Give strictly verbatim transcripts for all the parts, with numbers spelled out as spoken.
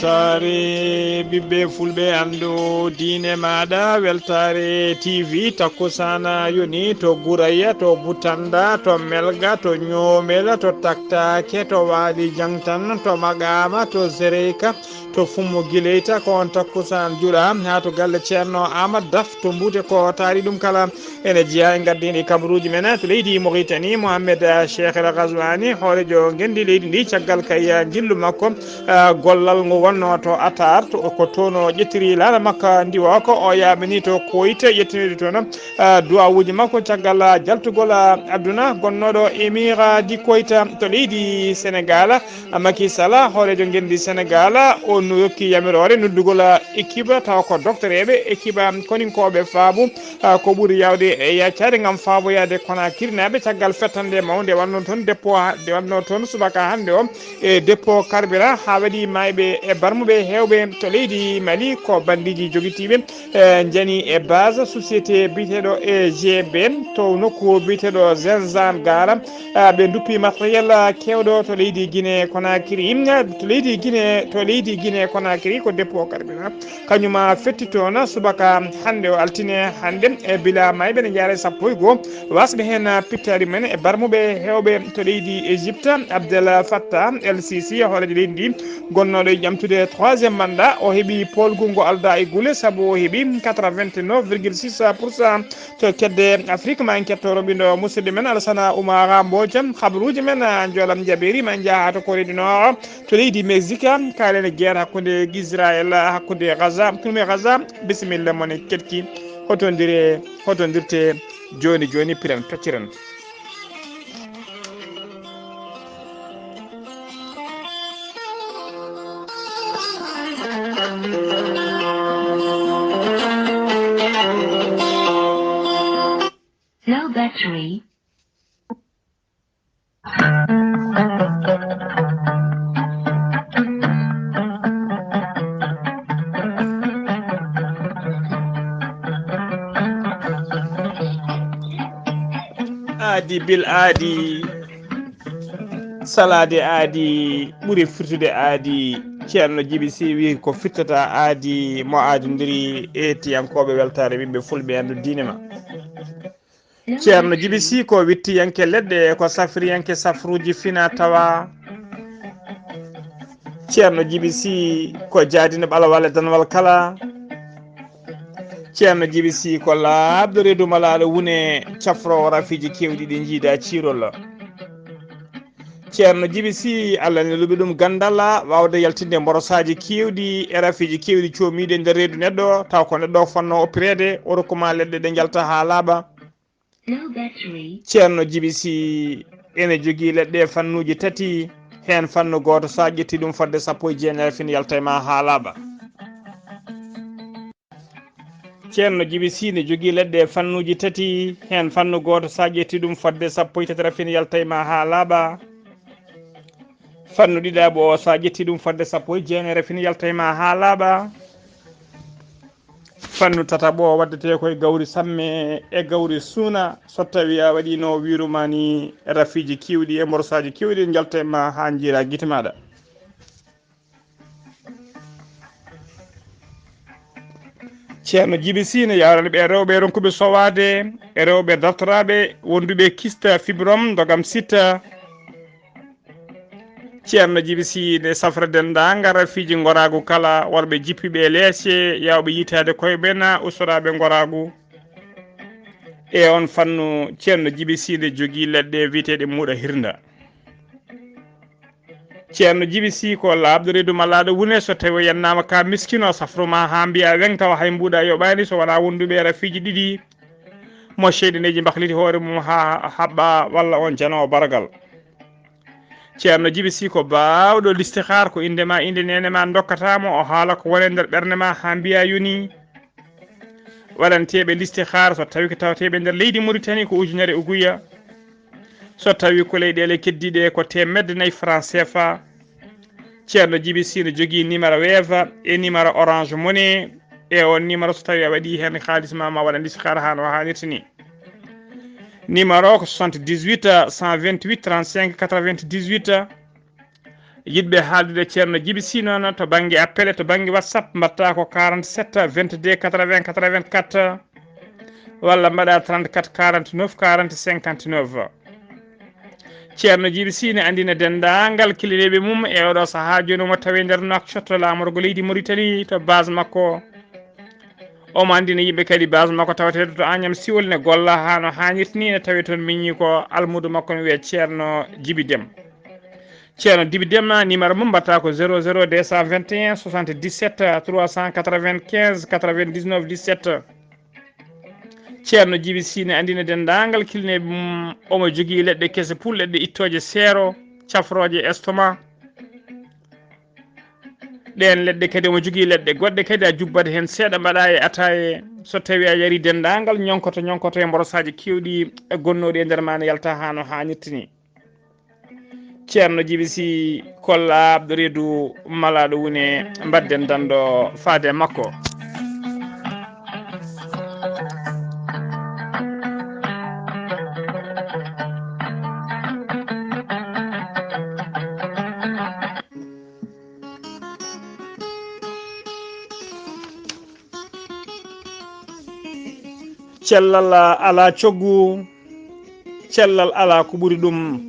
Weltaare ɓiɓɓe fulɓe anndu diine maaɗa, weltaare T V takkusana yoni to Guraya, to Butanda, to Melga, to Ñoomela, to Taktake, to Waali Jangtan, to Maƙaama, to Zereyka, to Fummo Gileyta, ko on takkusaan juɗa haa to galle Ceerno Aamadu Daf to Mbuute, ko taari ɗum kala. Ene jeyaa e ngardiiɗi kabaruuji men to leydi Moritani, Mohamed, ah, Cheikh El Ghazouani, hooreejo ngenndi leydi ndi, caggal kay, ah, njillu makko, ah, gollal ngo wonnoo to Atar, to, ko toon o ƴettiri laana makka ndiwooka, o yaaɓini to Koyta, ƴettinoyde toon, ah, duwawuuji makko caggal, ah, jaltugol, ah, aduna, gonnooɗo Emira di Koyta to leydi Senegal. Macky Sall, hooreejo ngenndi Senegal, o no yokki yamiroore noddugol équipe tawa ko doktoreeɓe, équipe koninkooɓe faabu, ah, ko ɓuri yaawde e yaccaade ngam faaboyaade Konakirinaaɓe caggal fettande mawnde wannoo toon dépôt, nde wannoo toon subaka hannde o e dépôt carburant haa waɗi maayɓe e barmuɓe heewɓe to leydi Mali ko bandiiji jogitiiɓe, eh, njani e base société biyeteeɗo E G B to nokku biyeteeɗo Zenzan Gara. Ah, ɓe nduppi matériel, ah, keewɗo to leydi Guinée Conakry. Mm, to leydi Guinée, to leydi Guinée Conakry ko dépôt carburant. Kañum, ah, fetti toon subaka hannde o altine hannde, e bila maayɓe ne njaara e sappo e goo. Wasɓe heen, ah, pittaali men e barmuɓe heewɓe to leydi Égypte, Abdel Fattah El Sisi, hooreejo leydi ndi, gonnooɗo e ƴamtude troisième mandat, o heɓi poolgu ngo aldaa e gule, sabu o heɓi quatre-vingt-neuf virgule six pour cent. To kedde Afrik, ma en ketto roɓindo musidɗo men Alassana Oumara Mbodj. Habaruuji men, ah, njoolam njaɓeeri, ma en njaha to Corée du Nord, to leydi Mexique, kaalen e guerre hakkunde Israël, hakkunde Gaza, tumi Gaza. Bisimilla mon e ketki. Hotondire, hotondirte jooni jooni, piren, pecciren. Low battery. Aadi bil aadi, salaade aadi, ɓuri firtude aadi. Ceerno Jibi Si wi ko firtata aadi mo aadondiri e hettiyankooɓe Weltaare Ɓiɓɓe Fulɓe, anndu diine ma. Ceerno Jibi Si ko wittiyanke leɗɗe, ko safriyanke safruuji fina tawa. Ceerno Jibi Si ko jaadino ɓalawal e danwal kala. Ceerno Jibi Si ko laaɓɗo reedu malaaɗo wune, cafroowo rafiiji keewɗi ɗi njiida ciirol. Ceerno Jibi Si, Allah ne luɓi ɗum ganndal, waawde yaltinde mborosaaji keewɗi e rafiiji keewɗi coomiiɗi e nder reedu neɗɗo, taw ko neɗɗo o fotnoo oppireede, o rokku ma leɗɗe ɗe njalta haa laaɓa. Low battery. Ceerno Jibi Si ene jogii leɗɗe fannuuji tati, heen fannu gooto, so a ƴetti ɗum fodde sappo e jeenayi, fin yalta e ma haa laaɓa. Ceerno Jibi Si ne jogii leɗɗe fannuuji tati, heen fannu gooto, so a ƴetti ɗum fodde sappo e tati, rafin yalta e ma haa laaɓa. Fannu ɗiɗaɓo o, so a ƴetti ɗum fodde sappo e jeenayi, rafin yalta e ma haa laaɓa. Fannu tataɓo o waddete ko e gawri samme e gawri suuna, so tawi a waɗino wiiru ma ni rafiiji keewɗi e mborosaaji keewɗi, njalta e ma haa njiira gite maaɗa. Ceerno Jibi Si ne yawrani ɓe rewɓe ronkuɓe sowaade, e rewɓe dartoraaɓe wonduɓe kista, fibrom, ndogam, sitta. Ceerno Jibi Si ne safra denndaangal rafiiji ngoraagu kala, worɓe jippiɓe e leece, yawɓe yitaade koye ɓena, ustoraaɓe ngoraagu. E on fannu, Ceerno Jibi Si ne jogii leɗɗe wiyeteeɗe muuɗa hirnda. Ceerno Jibi Si ko laaɓɗo reedu malaaɗo wune, so tawi o yennaama ka miskino, safru ma haa mbiya weŋ, tawa hay mbuuɗa yoɓaani, so wonaa wonduɓe e rafiiji ɗiɗi, mo seyɗaneeji mbakliti hoore mum haa haɓɓa, walla on janoowo baragal. Ceerno Jibi Si ko baawɗo listihaar, ko innde ma, innde neene ma ndokkata mo, o haala ko woni e nder ɓernde ma haa mbiya yoni. Waɗanteeɓe listihaar, so tawi ko tawateeɓe nder leydi Muritani, ko ujunere uguya. So tawi ko leyɗeele keddiiɗe, ko teemedde nayi franc C F A. Ceerno Jibi Si ne jogii numéro Wave e numéro Orange Money. E on numéro, so tawi a waɗi heen haalis ma, ma waɗa listihaar haa no haanirta ni. Numéro ko soixante-dix-huit, cent vingt-huit, trente-cinq, quatre-vingt-dix-huit. Yiɗɓe haaldude Ceerno Jibi Sy noon to bannge appel, to bannge WhatsApp, mbaɗta ko quarante-sept vingt-deux quatre-vingts quatre-vingt-quatre, walla mbaɗa trente-quatre quarante-neuf quarante cinquante-neuf. Ceerno Jibi Sy ne anndina denndaangal kilineeɓe mum e oɗo sahaa jooni omo tawi nder Nouakchott, laamorgo leydi Mauritanie, to base makko. Omo anndina yimɓe kadi base makko tawateeɗo to Agnam Siwol ne golla haa no haanirta ni, ne tawi toon miñi ko almuudo makko ne wiyee Ceerno Jibi Dem. Ceerno Jibi Dem, numéro mum mbaɗta ko zéro zéro deux cent vingt et un soixante-dix-sept trois cent quatre-vingt-quinze quatre-vingt-dix-neuf dix-sept. Ceerno Jibi Sy ne anndina denndaangal kilineeɓe mum, omo jogii leɗɗe kese, pul leɗɗe ittooje seero, cafrooje estomac. Ɗeen leɗɗe kadi, omo jogii leɗɗe goɗɗe kadi, a jubbat heen seeɗa, mbaɗa e ataaye. So tawii a yarii denndaangal ñonkoto, ñonkoto e mborosaaji keewɗi e gonnooɗi e nder maa, ne yalta haa no haanirta ni. Ceerno Jibi Sy ko laaɓɗo reedu malaaɗo wune, mbaɗden danndo faade e makko. Cellal alaa coggu, cellal alaa ko ɓuri ɗum.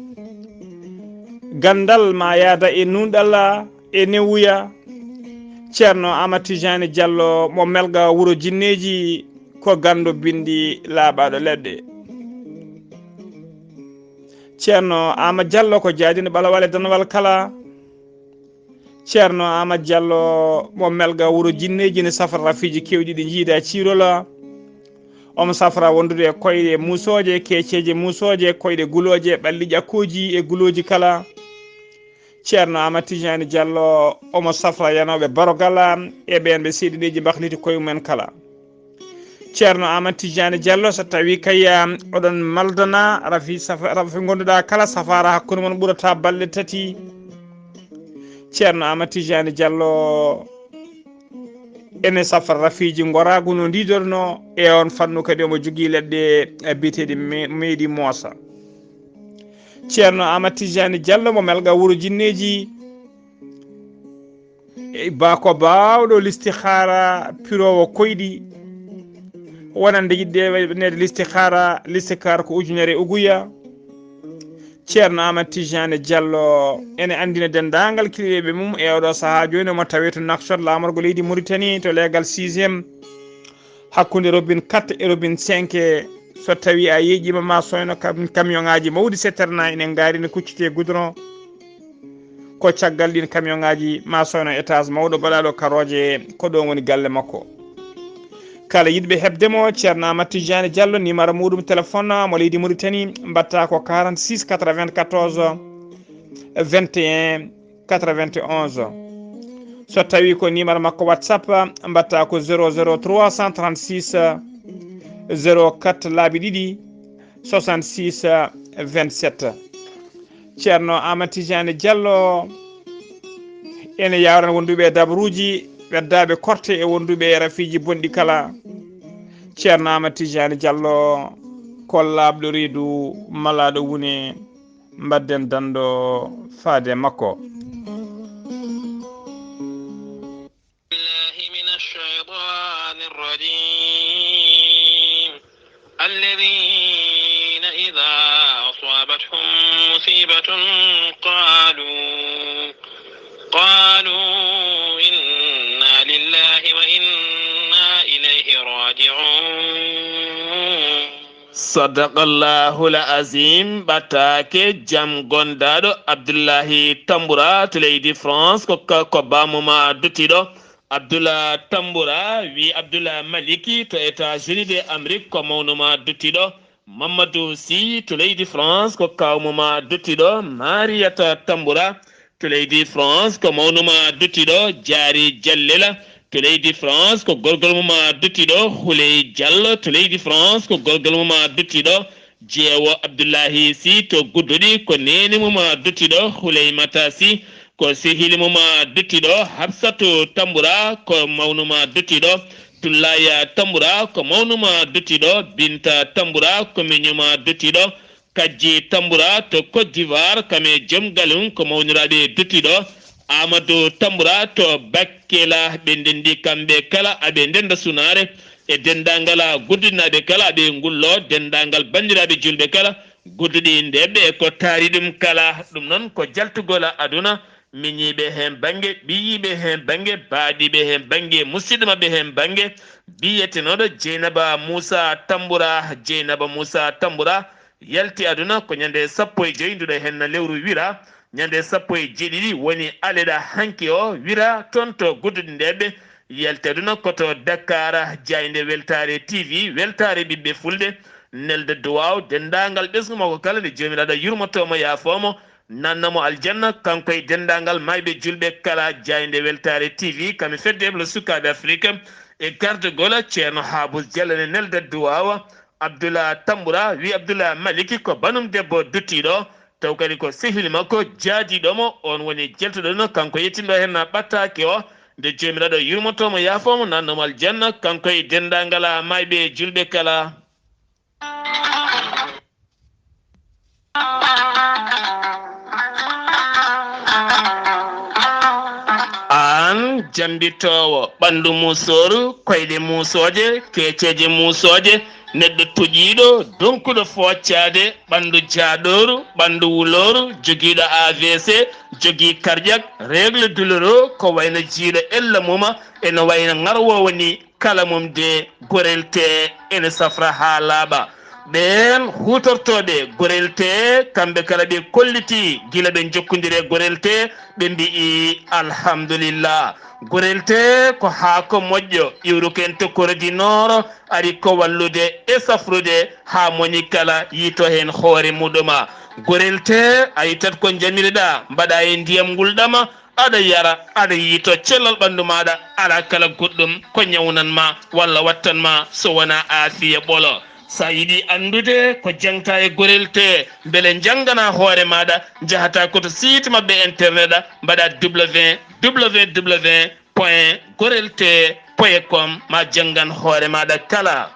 Ganndal ma yaada e nuunɗal e newuya. Ceerno Amat Tijani Jallo mo Melga wuro jinneeji, ko ganndo binndi laaɓaaɗo leɗɗe. Ceerno Amat Jallo ko jaadino ɓalawal e danawal kala. Ceerno Amat Jallo mo Melga wuro jinneeji ne safra rafiiji keewɗi ɗi njiida e ciirola. Omo safra wondude e koyɗe muusooje, keeceeje muusooje, koyɗe gulooje, ɓalli ƴakkooji e gulooji kala. Ceerno Amat Tijani Jallo omo safra yanooɓe barogala e ɓeen ɓe seyɗineeji mbakliti koye mumen kala. Ceerno Amat Tijani Jallo, so tawii kay, ah, oɗon maldana rafi safa-, rafi ngonduɗaa kala, safaara hakkunde mon ɓurata balɗe tati. Ceerno Amat Tijani Jallo ene safra rafiiji ngoraagu no ndiidorno e oon fannu, kadi omo jogii leɗɗe, eh, biyeteeɗe me-, meeɗi moosa. Ceerno Amat Tijani Jallo mo Melga wuro jinneeji, e ba ko baawɗo listihaara, piroowo koyɗi, wonande yiɗde waɗneede listihaara, listikaar ko ujunere uguya. Ceerno Amat Tijani Jallo ene anndina denndaangal kiliɗeeɓe mum e oɗo sahaa jooni, omo tawee to Nouakchott, laamorgo leydi Mauritanie, to leegal sixième, hakkunde robinet quatre e robinet cinq. So tawii a yeeƴiima, ma sooyno kam-, camion ŋaaji mawɗi seterna ene ngaari, ne kuccitee goudron. Ko caggal ɗiin camion ŋaaji, ma sooyno étage mawɗo baɗaaɗo karooje, ko ɗoon woni galle makko. Kala yiɗɓe heɓde mo, Ceerno Amat Tijani Jallo, numéro muɗum téléphone mo leydi Mauritanie, mbaɗta ko quarante-six quatre-vingt-quatorze vingt et un quatre-vingt-onze. So tawii ko numéro makko WhatsApp, mbaɗta ko zéro zéro trois cent trente-six zéro quatre laabi ɗiɗi soixante-six vingt-sept. Ceerno Amat Tijani Jallo ene yawran wonduɓe e dabaruuji, ɓeddaaɓe korte e wonduɓe e rafiiji bonɗi kala. Ceerno Amat Tijani Jallo ko laaɓɗo reedu, malaaɗo wune, mbaɗden danndo faade makko. بالله من الشيطان الرجيم. الذين إذا أصابتهم مصيبة قالوا، قالوا إنا لله وإنا إليه راجعون. Sadaqallahul Azim. Ɓataake jam gondaaɗo Abdullahi Tambura to leydi France, ko ka-, ko baamuma duttiɗo. Abdullah Tambura wi Abdullah Maliki to États-Unis de Amérique, ko mawnuma duttiɗo. Mamadou Sy to leydi France, ko kawmuma duttiɗo. Mariata Tambura to leydi France, ko mawnuma duttiɗo. Jaari Jallela to leydi France, ko gorgol mum a duttiɗo. Huley Diallo to leydi France, ko gorgol mum a duttiɗo. Jeewo Abdullahi Sy to Gudduɗi, ko neene mum a duttiɗo. Huleymata Sy ko sehil mum a duttiɗo. Hafsatu Tambura ko mawnu ma duttiɗo. Tullaya Tambura ko mawnu ma duttiɗo. Binta Tambura ko miñu ma duttiɗo. Kajji Tambura to Côte d'Ivoire, kam e joom galle mum ko mawniraaɓe duttiiɗo Amadou Tambura to Bakkela, ɓe ndenndi kamɓe kala aɓe ndennda sunaare e denndaangal guddinaaɓe kala aɓe ngullo, denndaangal banndiraaɓe juulɓe kala gudduɗi ndeɓɓe e ko taari ɗum kala. Ɗum noon ko jaltugol aduna, miñiiɓe heen bannge, ɓiyiiɓe heen bannge, baaɗiiɓe heen bannge, musidɗo maɓɓe heen bannge, biyetenooɗo Jeynaba Muusa Tambura, Jeynaba Muusa Tambura, yalti aduna ko ñande sappo e joy nduɗo henna lewru wira, ñande sappo e jeeɗiɗi woni aleɗa hanki o wira toon to gudduɗi ndeɓe. Yalti aduna ko to Dakar, jaaynde Weltaare T V, weltaare ɓiɓɓe fulɓe, nelde duwaaw denndaangal ɓesngu makko kala nde joomiraaɗo yurmotomo yaafomo, nanna mo aljanna, kanko e denndaangal mayɓe julɓe kala. Jaaynde Weltaare T V kam e fedde heblo sukaaɓe Afrique e gardagol Ceerno Haabus Jallo ne nelde duwaaw. Abdullah Tambura wi Abdullah Maliki ko banum debbo duttiiɗo, taw kadi ko sehil makko jaadiiɗo mo, on woni jeltuɗo no kanko yettinɗo heen na ɓattaake o, nde joomiraaɗo yurmotomo yaafomo nannomo aljanna, kanko e denndaangal mayɓe julɓe kala. Aan jammbitoowo ɓanndu muusooru, koyɗe muusooje, keeceeje muusooje, neɗɗo toƴiiɗo, donkuɗo fooccaade, ɓanndu jaaɗooru, ɓanndu wulooru, jogiiɗo A V C, jogii cardiaque, règle douloureux, ko wayno jiiɗo ella muma, eno wayno ŋarwoowo ni, kala mum de gorel tee ene safra haa laaɓa. Ɓeen huutortooɓe gorel tee, kamɓe kala ɓe kollitii gila ɓe njokkondiri e gorel tee, ɓe mbiyi alhamdulillah. Gorel tee ko haako moƴƴo, iwruken to Corée du Nord, ari ko wallude e safrude haa moni kala yiito heen hoore muɗuma. Gorel tee a ittat ko njamiriɗaa, mbaɗaa e ndiyam ngulɗama, aɗa yara, aɗa yiito cellal ɓanndu maaɗa, alaa kala goɗɗum ko ñawnan ma walla wattan ma so wonaa aafiya ɓolo. So a yiɗi anndude ko jaŋta e gorel tee, mbele njanngana hoore maaɗa, njahataa ko to site maɓɓe internet, mbaɗaa www point gorel tee point com, ma janngan hoore maaɗa kala.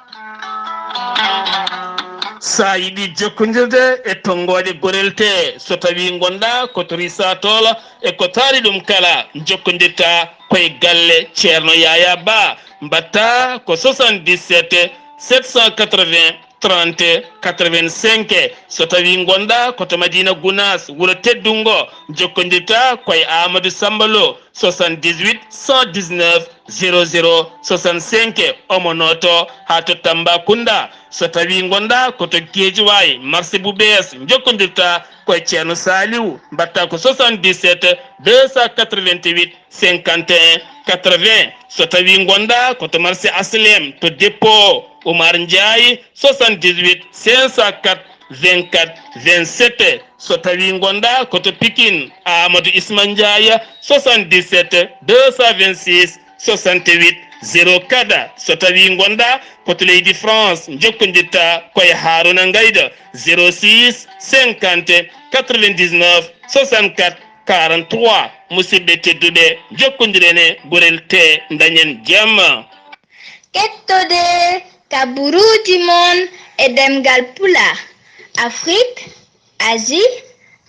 So a yiɗi jokkondirde e tonngooɗe gorel tee, so tawii ngonɗaa ko to Risatol e ko taari ɗum kala, njokkondirtaa ko e galle Ceerno Yaya Ba, mbaɗtaa ko soixante-dix-sept sept cent quatre-vingts trente quatre-vingt-cinq. So tawii ngonɗaa ko to Madina Gunaas, wuro teddungo, njokkondirtaa ko e Amadou Samba Lo, soixante-dix-huit cent dix-neuf zéro zéro soixante-cinq, omo nooto haa to Tambacounda. So tawii ngonɗaa ko to Guédiawaye, marché bu bees, njokkondirtaa ko e Ceerno Saliou, mbaɗtaa ko soixante-dix-sept deux cent quatre-vingt-huit cinquante et un quatre-vingts. So tawii ngonɗaa ko to marché Aslem, to dépôt Oumar Ndiaye, soixante-dix-huit cinq cent quatre vingt-quatre vingt-sept. So tawii ngonɗaa ko to Pikine, Amadou Isma Ndiaye, soixante-dix-sept deux cent vingt-six soixante-huit zéro quatre. So tawii ngonɗaa ko to leydi France, njokkondirtaa ko e Harouna Ngaïda, zéro six cinquante quatre-vingt-dix-neuf soixante-quatre quarante-trois. Musidɓe tedduɓe, njokkondiren e gorel tee, ndañen jam. Kettode kaburuuji mon e ɗemngal Pulaar, Afrique, Asie,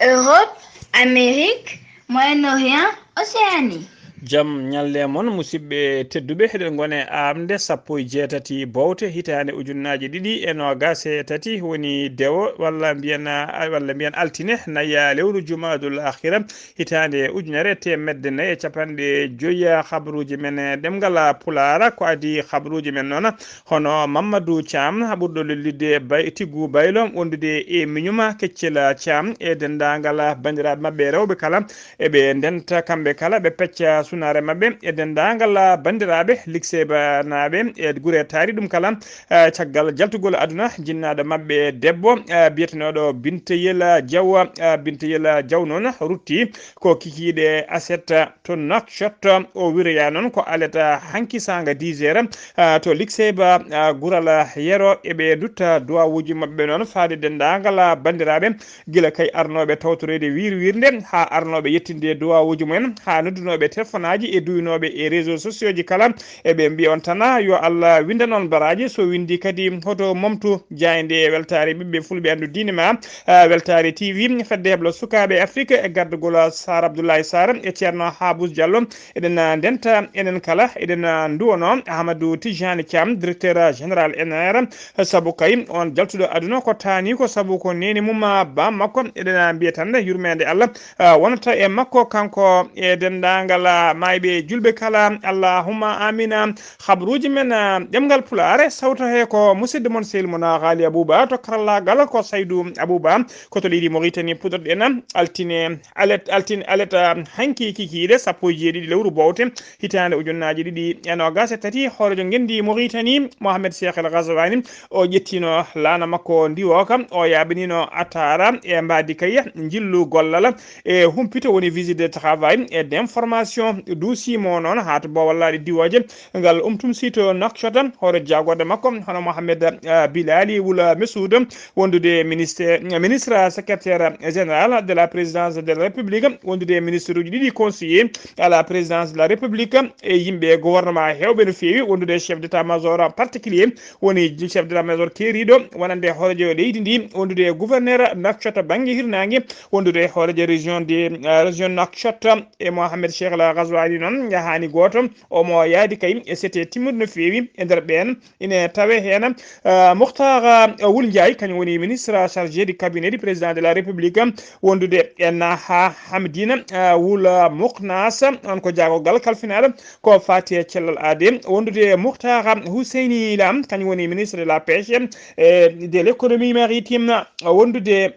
Europe, Amérique, Moyen-Orient, Océanie. Jam ñalle mon, musidɓe tedduɓe, eɗen ngone aamde sappo e jeetati bowte hitaande ujunnaaji ɗiɗi e noogaas e tati, woni dewo walla mbiyen, walla mbiyen altine, naya lewru Jumaadul Akhira, hitaande ujunere teemedde nayi e capanɗe joyi. Habaruuji men ɗemngal Pulaar, ko adii habaruuji men noon, hono Mamadou Thiam, ɓurɗo lollude Bay-, Tiggu Baylo, wondude e miñum Keccel Thiam e denndaangal banndiraaɓe maɓɓe rewɓe kala, eɓe ndenta kamɓe kala, ɓe pecca sunaare maɓɓe e denndaangal banndiraaɓe liksebanaaɓe e gure taari ɗum kala, eh, caggal jaltugol aduna jinnaaɗo maɓɓe debbo, eh, biyetenooɗo Binteyel Diaw, eh, Binteyel Diaw noon rutti ko kikiiɗe aset to Nouakchott. O wiroya noon ko alata hanki saanga dix heures, ah, to Likseyba, ah, Gural Yero. Eɓe dutta duwawuuji maɓɓe noon faade denndaangal, ah, banndiraaɓe, gila kay arnooɓe tawtoreede wiir-wiirnde, haa arnooɓe yettinde duwawuuji mumen, haa noddunooɓe telefon aji e duwinooɓe e réseau sociaux ji kala. Eɓe mbiya on tana yo Allah windan on baraaji, so windi kadi hoto momtu jaaynde e weltaare ɓiɓɓe fulɓe anndu diine ma. Ah, weltaare T V, fedde heblo sukaaɓe Afrique e gardugol Sar Abdoulaye Sar e Ceerno Habous Diallo. Eɗen, ah, ndenta enen kala, eɗen, ah, nduwono Ahmadou Tijani Thiam, directeur général N R, sabu kay on jaltuɗo aduna ko taani ko sabu ko neni mum, ah, ba makko. Eɗen, ah, mbiya tan yurmeende Allah, ah, wonata e makko kanko e denndaangal, ah, maayɓe julɓe kala. Allahumma amina. Habruuji men, ah, ɗemngal Pulaar, sawto he ko musidɗo mon Sehil mon, ah, Haali Abouba, to karallaagal ko Saydou Abouba, ko to leydi Mauritanie puɗɗorɗen altine, alet, altine, alet, ah, hanki kikiiɗe sappo e jeeɗiɗi lewru bowte, hitaande ujunnaaji ɗiɗi e noogaas e tati, hooreejo ngenndi Mauritanie, Mohamed Cheikh El Ghazouani, o ƴettino laana makko ndiwooka, o yaaɓinino Atara e mbaadi kay njillu gollal e humpito woni visite de travail et d'information. Duusimo noon haa to boowallaaɗe diwooje ngal umtum sito Nouakchott, hoore jaagorɗe makko hono Mohamed, ah, Bilali Wula Mesoud, wondude ministre, ministre secrétaire général de la présidence de la République, wondude ministre uji ɗiɗi conseiller à la présidence de la République e yimɓe gouvernement heewɓe no feewi, wondude chef d'état-major particulier, woni chef d'état-major keeriiɗo wonande hooreejo leydi ndi, wondude gouverneur Nouakchott bannge hirnaange, wondude hooreejo région de, euh, région Nouakchott e Mohamed Cheikh El Ghazouani noon yahaani gooto, omo yaadi kay e sete timmude no feewi. E nder ɓeen ine tawe heen, euh, Mokhtar, euh, Wul Ndiaye, kañum woni ministre chargé du cabinet du président de la République, wondude e Naha Hamdine, euh, Wul Muknas, on ko jaagorgal kalfinaaɗo ko faati e cellal aade, wondude e Muhtar Huseyni Lam, kañum woni ministre de la pêche et de l'économie maritime, wondude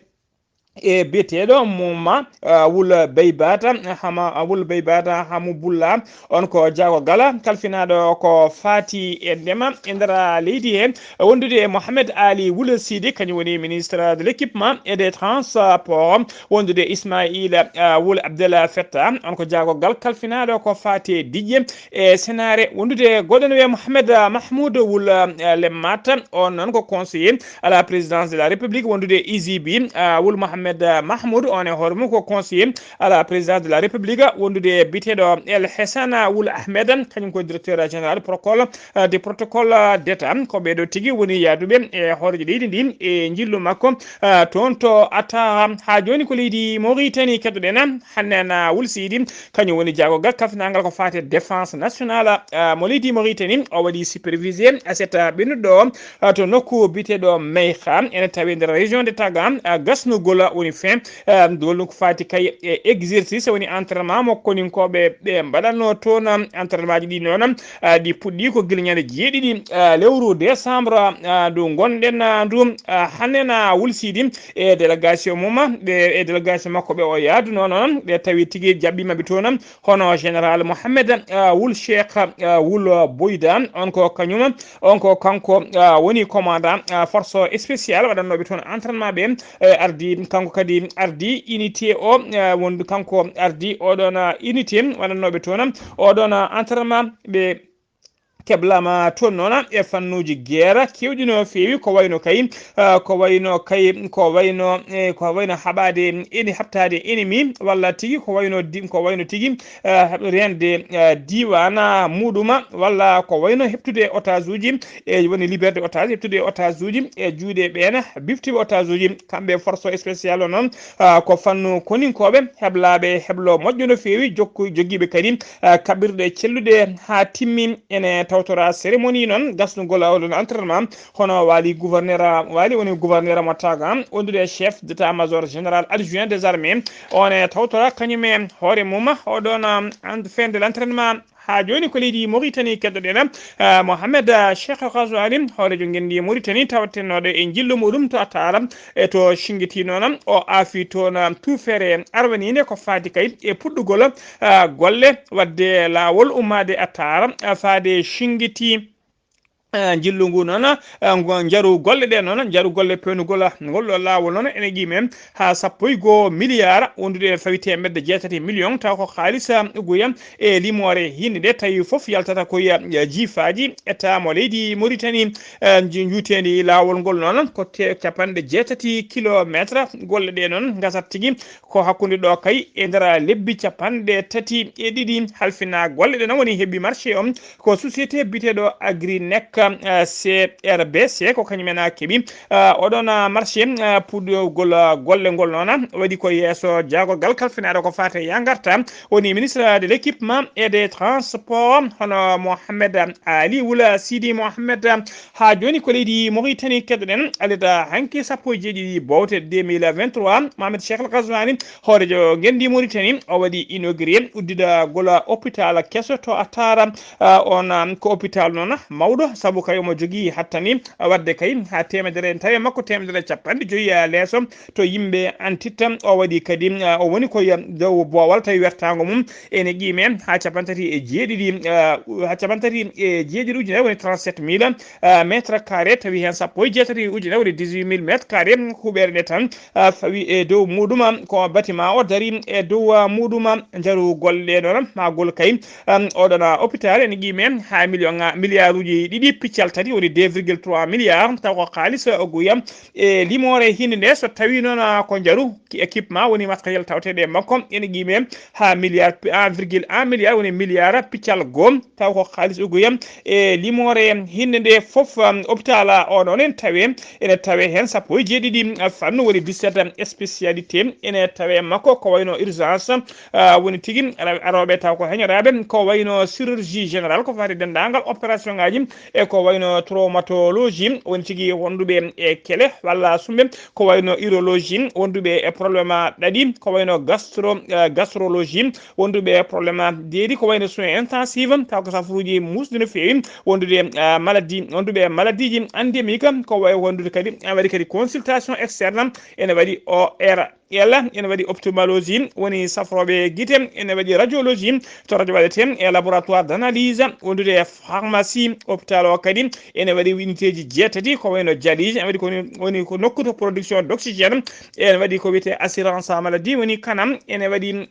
e biyeteeɗo Muma, ah, Wul Beybata Hama, ah, Wul Beybata Hamu Bulla, on ko jaagorgal kalfinaaɗo ko faati e ndema e nder leydi he, wondude e Mohamed Ali Wul Sidi, kañum woni ministre de l'équipement et des transports, wondude Ismaïla, ah, Wul Abdel Fetta, on ko jaagorgal kalfinaaɗo ko faati e diƴƴe e senaare, wondude goɗɗo no wiyee Mohamed, ah, Mahmoud Wul, ah, Lemmat, on noon ko conseiller à la présidence de la République, wondude E Z B, ah, Wul Mohamed, ah, Mahmoud, on e hoore mum ko conseiller à la présidence de la République, wondude e biyeteeɗo El Hassan Wul Ahmed, kañum ko directeur général protocole, ah, de protocole, ah, d'État. Ko ɓeeɗo tigi woni yaaduɓe e hooreejo leydi ndi e njillu makko, ah, toon to Attaha. Haa jooni ko leydi Mauritanie keɗoɗen, Hannen Wul Sidi, kañum woni jaagorgal kalfinaagal ko faati e défense nationale, ah, mo leydi Mauritanie. O waɗi supervisé aset, ah, ɓennuɗo, ah, to nokku biyeteeɗo Meyha, ene tawi nder région de Taga, ah, gasnugol woni fin, ah, dolnu ko faati kay e exercice woni entraînement mo koninkooɓe ɓe mbaɗatno toon. Entraînement ji ɗi noon, ah, ɗi puɗɗi ko gila ñande jeeɗiɗi, ah, lewru décembre, ah, ndu ngonɗen, ah, ndu, ah, Hannen Wul Sidi e délégation mum, ɓe e délégation makko ɓe o yaaduno noon, ɓe tawi tigi jaɓɓiima ɓe toon, hono général Mohamed, ah, Wul Cheikh, ah, Wul Boyda, on ko kañum, on ko kanko, ah, woni commandant, ah, force spéciale waɗannooɓe toon entraînement ɓe, e ardi, kanko kadi ardi unité o, ah, wondu kanko ardi oɗon, ah, unité waɗannooɓe toon oɗon, ah, entraînement ɓe. Keblama toon noon e fannuuji geera keewɗi no feewi, ko wayno kay, ah, ko wayno kay, ko wayno, eh, ko wayno haɓaade ene, haɓtaade ennemi, walla tigi ko wayno di-, ko wayno tigi, ah, reende, ah, diiwaan, ah, muɗuma, walla ko wayno heɓtude otage uji, e woni libéré otage, heɓtude otage uji e juuɗe ɓeen biftiiɓe otage uji. Kamɓe force spéciale o noon, ah, ko fannu koninkooɓe heblaaɓe heblo moƴƴo no feewi, jokku-, jogiiɓe kadi, ah, kaɓirɗe celluɗe haa timmi. Ene tawtora cérémonie noon gasnugol oɗon entraînement, hono Waali gouverneur, Waali woni gouverneur mo Taga, wondude e chef d'état-major général adjoint des armées. On e tawtora kañum e hoore mum oɗon, ah, en fin de l'entraînement. Haa jooni ko leydi Mauritanie keɗoɗen, ah, Mohamed, ah, Cheikh Ghazouani, hooreejo ngenndi Mauritanie tawatenooɗo e njillu muɗum to Attaha, e to Chinguitti noon, o aafi toon, ah, tuufeere arwaniinde ko faati kay e puɗɗugol, ah, golle waɗde laawol ummaade Attaha, ah, faade Chinguitti. Eh, njillu ngu noon, eh, ngo njaru golle ɗe noon, njaru golle pewnugol ngol ɗo laawol noon, ene qiimee haa sappo e goo miliyaar, wondude e fawi teemedde jeetati million, taw ko haalis, eh, ugoya e limoore hinnde nde, tawi fof yaltata ko e, eh, jiifaaji. Etaamo leydi Mauritanie, eh, nju-, njuuteendi laawol ngol noon ko te-, capanɗe jeetati kilometre. Golle ɗe noon ngasat tigi ko hakkunde ɗo kay e nder lebbi capanɗe tati e ɗiɗi. Halfinaa golle ɗe noon woni heɓi marché o ko société biyeteeɗo Agrinec, eh, C R B C, ko kañum en a keɓi, eh, oɗon, eh, marché, eh, puɗɗogol, eh, golle ngol noon waɗi ko yeeso jaagorgal kalfinaaɗo ko faate ya ngarta, woni ministre de l'équipement et des transports, hono Mohamed Ali Wula Sidi Mohamed. Haa jooni ko leydi Mauritanie keɗoɗen, alida hanki sappo e jeeɗiɗi bowte deux mille vingt-trois, Mohamed Cheikh El Ghazouani, hooreejo ngenndi Mauritanie, o waɗi inauguré uddida gola hôpital keso to Atara. Ah, on, ah, ko hôpital noon mawɗo, sabu kay omo jogii hattani, ah, waɗde kay haa teemedere, tawi makko teemedere e capanɗe joyi, ah, leeso to yimɓe antitta. O waɗi kadi, ah, o woni ko e dow boowal, tawi wertaango mum ene qiimee haa cappanɗe tati e jeeɗiɗi, ah, haa cappanɗe tati e jeeɗiɗi ujunere, woni trente-sept mille, ah, mètres carrés, tawi heen sappo e jeetati ujunere, woni dix-huit mille mètres carrés, huɓeere nde tan, ah, fawi e dow muɗum, ko bâtiment o dari e dow, ah, muɗum. Njaru golle ɗe noon, maa gol kay, um, oɗon, ah, hôpital ene qiimee haa million, ah, milliard uji ɗiɗi piccal tati, woni deux virgule trois milliards, taw ko haalis, ah, ugoya e limoore hinnde nde. So tawii noon, ah, ko njaru ki équipement woni matériel taweteeɗo e makko, ene qiimee haa milliard, un virgule un milliard, woni milliard piccal goo, taw ko haalis ugoya e limoore hinnde nde fof. Um, hôpital o noon ene tawee, ene tawee heen sappo e jeeɗiɗi, ah, fannu, woni dix-sept spécialité ene tawee makko, ko wayno urgence, ah, woni tigi ara-, arooɓe taw ko heñoraaɓe, ko wayno chirurgie générale ko fati denndaangal opération ngaji, e ko wayno traumatologie, woni tigi wonduɓe e kele walla sumɓe, ko wayno urologie, wonduɓe e problème ɗaɗi, ko wayno gastro, eh, gastrologie, wonduɓe e problème deedi, ko wayno soins intensifs, taw ko safuuji muusɗi no feewi, wondude, eh, maladie, wonduɓe e maladiiji endémique, ko way wondude kadi, ene waɗi kadi consultation externe, ene waɗi O R L, ene waɗi ophtalmologie, woni safrooɓe gite, ene waɗi radiologie, to radio waɗetee, e laboratoire d'analyse, wondude e pharmacie. Hôpital o kadi ene waɗi unité ji jeetati, ko wayno dialyse, ene waɗi ko woni, woni ko nokku to production d'oxygène, ene waɗi ko wiyetee assurance maladie, woni kanam, ene waɗi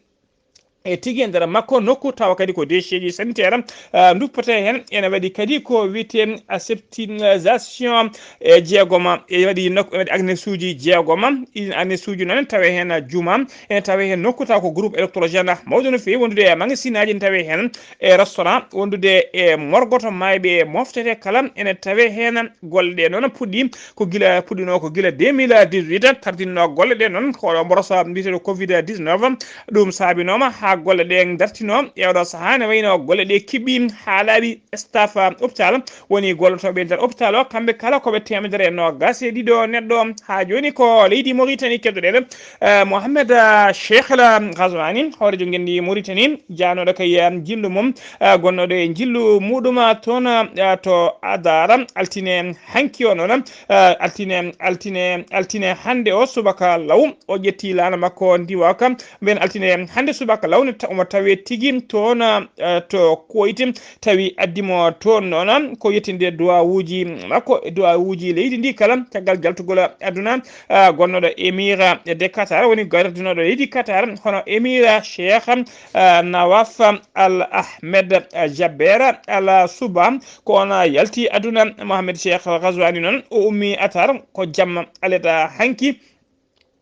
e tigi e nder makko nokku, tawa kadi ko déchets ji sanitaire, ah, duppetee heen. Ene waɗi kadi ko wiyetee aseptisation e jeegoma, e waɗi nok-, e waɗi agnes uji jeegoma. Ɗin agnes uji noon ene tawee heen juma, ene tawee heen nokku taw ko groupe électrogène mawɗo no feewi, wondude e magasin aji, ene tawee heen e restaurant, wondude e morgue to maayɓe moftetee kala, ene tawee heen. Golle ɗe noon puɗɗi ko gila, puɗɗinoo ko gila deux mille dix-huit, tardinno golle ɗe noon ko ɗo mborosa mbiyeteeɗo covid dix-neuf. Ɗum saabinooma haa golle ɗe dartinoo e oɗo sahaa, ne wayno golle ɗe kiɓɓi haa laaɓi. Staff, ah, hôpital, woni gollotooɓe e nder hôpital o, kamɓe kala ko ɓe teemedere e noogaas e ɗiɗo neɗɗo. Haa jooni ko leydi Mauritanie keɗoɗen, eh, Mohamed, ah, Cheikh El Ghazouani, hooreejo ngenndi Mauritanie, jaanooɗo kay, ah, njillu mum, ah, gonnooɗo e njillu muɗum, ah, toon, ah, to Adara, altine hanki o noon, ah, altine, altine, altine hannde o subaka law, o ƴetti laana makko ndiwaka. Mbiyen altine hannde subaka law ne ta-, omo tawee tigi toon, eh, to Kuwait, tawi addi mo toon noon ko yettinde duwawuuji makko e duwawuuji leydi ndi kala, caggal jaltugol aduna, eh, gonnooɗo émir de Qatar, woni gardinooɗo leydi Qatar, hono émir Cheikh, eh, Nawaf Al Ahmed Jaber Al Suba, ko on yalti aduna. Mohamed Cheikh Al Ghazouani noon, o ummi Qatar ko jamma aleda hanki.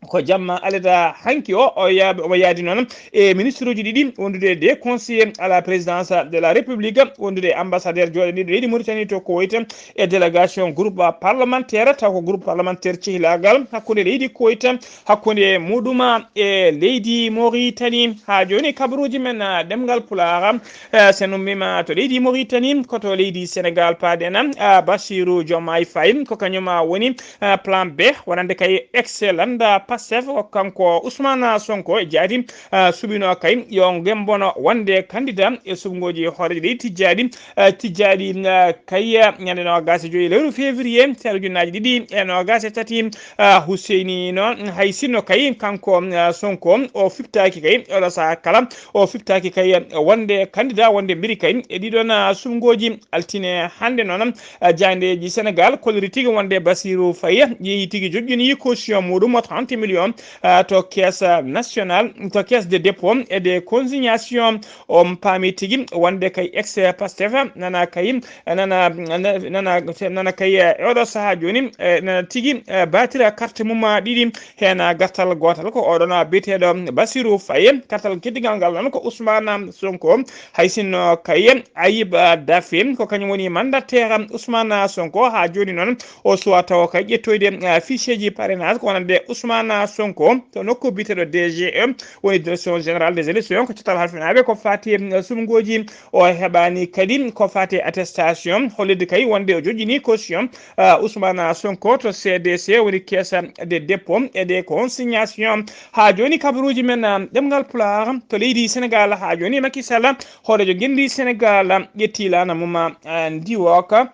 Ko jamma aleda hanki o, o ya-, omo yaadi noon e ministre uji ɗiɗi, wondude e deux conseillers à la présidence de la République, wondude e ambassadeur jooɗaniiɗo leydi Mauritanie to Kuwait, e délégation groupe parlementaire, taw ko groupe parlementaire cehilaagal hakkunde leydi Kuwait, hakkunde muɗum e leydi Mauritanie. Haa jooni kabaruuji men, ah, ɗemngal Pulaar, ah, so en ummiima to leydi Mauritanie, ko to leydi Sénégal paaɗen, ah, Bassirou Diomaye Faye, ko kañum, ah, woni, ah, plan B, wonande kay excellent, ah, Pastef ko kanko Ousmane Sonko e jaati, ah, suɓino kay yo gembono wonde candidat e suɓngooji hooreejo leydi tijjaaɗi, ah, tijjaaɗi, ah, kay, ah, ñande noogas e joyi lewru février, teeɗo ujunnaaji ɗiɗi e noogas e tati, ah, Huseyni noon hay sinno kay kanko, ah, Sonko o fiɓtaaki kay oɗo sahaa kala, o fiɓtaaki kay wonde candidat, wonde mbiri kay e ɗiɗon, ah, suɓngooji. Altine hannde noon, ah, jaayndeeji Sénégal kolliri tigi wonde Bassirou Faye yehi tigi joƴƴini caution muɗum o trente millions, ah, to caisse nationale, to caisse de dépôt et de consignation. On paami tigi wonde kay ex Pastef nana kay, nana, nana, nana kay, eh, oɗo sahaa jooni, eh, nana tigi, eh, batira carte mum, ah, ɗiɗi heen, ah, gartal gootal ko oɗon, ah, biyeteeɗo Bassirou Faye. Kartal keddigal ngal noon ko Ousmane Sonko. Hay sinno kay Ayib, ah, Daffé ko kañum woni mandataire Ousmane Sonko, haa jooni noon o suwa tawa kay ƴettoyde, ah, ficheji parrainage ko wonande Ousmane Sonko to nokku biyeteeɗo D G E, woni Direction Générale des Élections, ko cottal halfinaaɓe ko faati, ah, suɓngooji. O heɓaani kadi ko faati attestation hollirde kay wonde o joƴƴini caution, ah, Ousmane Sonko to C D C, woni caisse de dépôt et de consignation. Haa jooni kabaruuji men, ah, ɗemngal Pulaar to leydi Sénégal, haa jooni Macky Sall, hooreejo ngenndi Sénégal, ƴetti laana mum, ah, ndiwooka.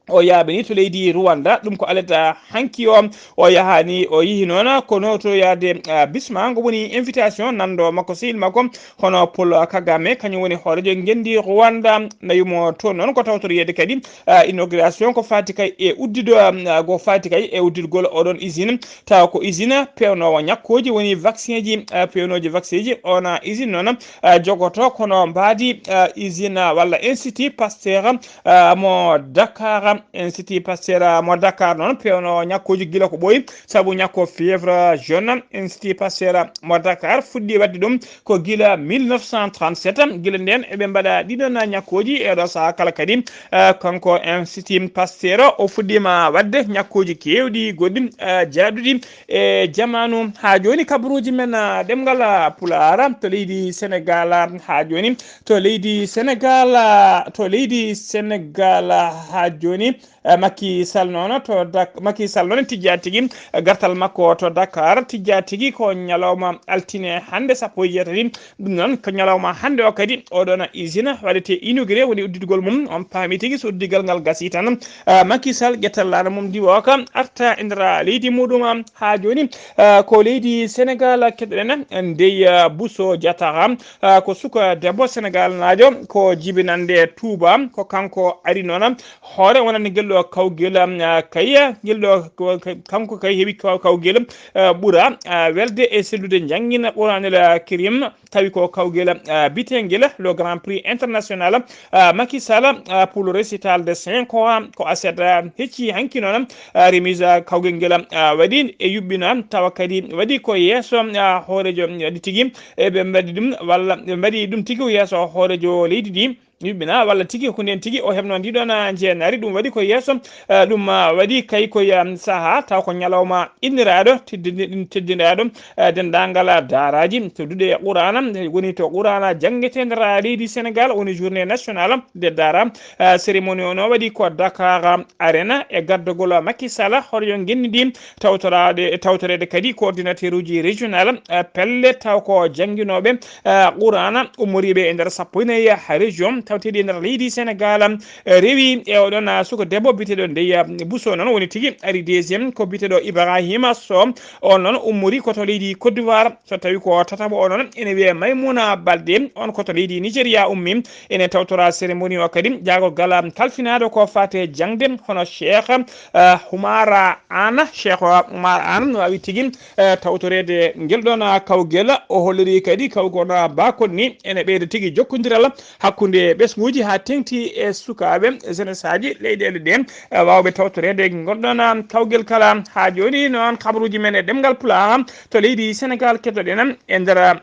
O yaaɓini to leydi Rwanda, ɗum ko alata hanki o, o yahani, o yehi noon ko nootoyaade, ah, bisma, ngo woni invitation nanndo makko sehil makko, hono Paul Kagame, kañum woni hooreejo ngenndi Rwanda. Nayumo toon noon ko tawtoriyeede kadi, ah, inauguration ko faati kay e uddido, ah, ko faati kay e udditgol oɗon usine, tawa ko usine peewnoowo ñakkooji, woni vaccin ji, ah, peewnooji vaccin ji. Oon usine noon, ah, jogoto kono mbaadi, ah, usine, ah, walla Institut Pasteur, ah, mo Dakar. Institut Pasteur, ah, mo Dakar noon peewnoowo ñakkooji gila ko ɓooyi, sabu ñakko fièvre jaune. Institut Pasteur mo Dakar fuɗɗi waɗde ɗum ko gila mille neuf cent trente-sept. Gila ndeen eɓe mbaɗa ɗiɗon ñakkooji e ɗo sahaa kala kadi, ah, kanko Institut Pasteur o fuɗɗiima waɗde ñakkooji keewɗi goɗɗi, ah, jaaduɗi e jamaanu. Haa jooni kabaruuji men, ah, ɗemngal, ah, Pulaar to leydi Sénégal, ah, haa jooni to leydi Sénégal, ah, to leydi Sénégal, ah, haa jooni, eh, Macky Sall noon to Dak-, Macky Sall noon tijjaa tigi, eh, gartal makko to Dakar, tijjaa tigi ko ñalawma altine hannde sappo e jeetati. Ɗum noon ko ñalawma hannde o kadi oɗon usine waɗete inauguré, woni udditgol mum. On paami tigi so uddigal ngal gasi tan, ah, Macky Sall ƴetta laana mum ndiwooka, arta e nder leydi muɗum. Haa jooni, ah, ko leydi Sénégal keɗoɗen, ndey, ah, Bousso Diatara, ah, ko suka debbo Sénégal naajo, ko jibinande Touba, ko kanko ari noon hoore wonande ngel ɗo kawgel, ah, kay, ngel ɗo ko, ko, kanko kay heɓi kaw-, kawgel, ah, ɓura, ah, welde e sellude njanngina Quraanel, ah, Karim. Tawi ko kawgel, ah, biyeteengel le Grand Prix International, ah, Macky Sall, ah, pour le récital de cinq ans, ko aset, ah, hecci hanki noon, ah, remise, ah, kawgel ngel, ah, waɗi e yuɓɓina, tawa kadi waɗi ko yeeso, ah, hooreejo, waɗi tigi, e ɓe mbaɗi ɗum, walla ɓe mbaɗi ɗum tigi ko yeeso hooreejo leydi ndi. Yuɓɓina walla tigi ko ndeen tigi o heɓno ndiɗon, ah, njeenaari. Ɗum waɗi ko yeeso, ah, ɗum, ah, waɗi kay ko, ah, sahaa taw ko ñalawma inniraaɗo teddini-, teddiniraaɗo, ah, denndaangal, ah, daaraaji to duɗe Quraana, woni to Quraana janngete nder leydi Sénégal, woni journée nationale de daara. Ah, cérémonie o no waɗi ko Dakar Arena e gardagol Macky Sall, hooreejo ngenndi ndi, tawtoraade, tawtoreede kadi coordinateur uji régional, ah, pelle taw ko jannginooɓe, ah, Quraana ummoriiɓe e nder sappo e nayi région tawteeɗi e nder leydi Sénégal, eh, rewi e oɗon, ah, suka debbo biyeteeɗo Ndeye, ah, Bousso noon woni tigi ari deuxième, ko biyeteeɗo Ibrahima Sow. On noon ummori ko to leydi Côte d'Ivoire. So tawi ko tataɓo o noon ene wiyee Maimouna Baldé, on ko to leydi Nigeria ummi. Ene tawtora cérémonie o kadi jaagorgal kalfinaaɗo ko faate jaŋde hono Cheikh, eh, Oumar Anne. Cheikh Oumar Anne no waawi tigi, eh, tawtoreede ngel ɗon, ah, kawgel. O holliri kadi kawgol, ah, bakon ni ene ɓeyda tigi jokkondiral hakkunde ɓesnguuji haa teŋti e sukaaɓe jeunesse aji leyɗeele ɗe, eh, waawɓe tawtoreede ngol ɗon, ah, kawgel kala. Haa jooni noon kabaruuji men e ɗemngal Pulaar to leydi Sénégal keddoɗen e nder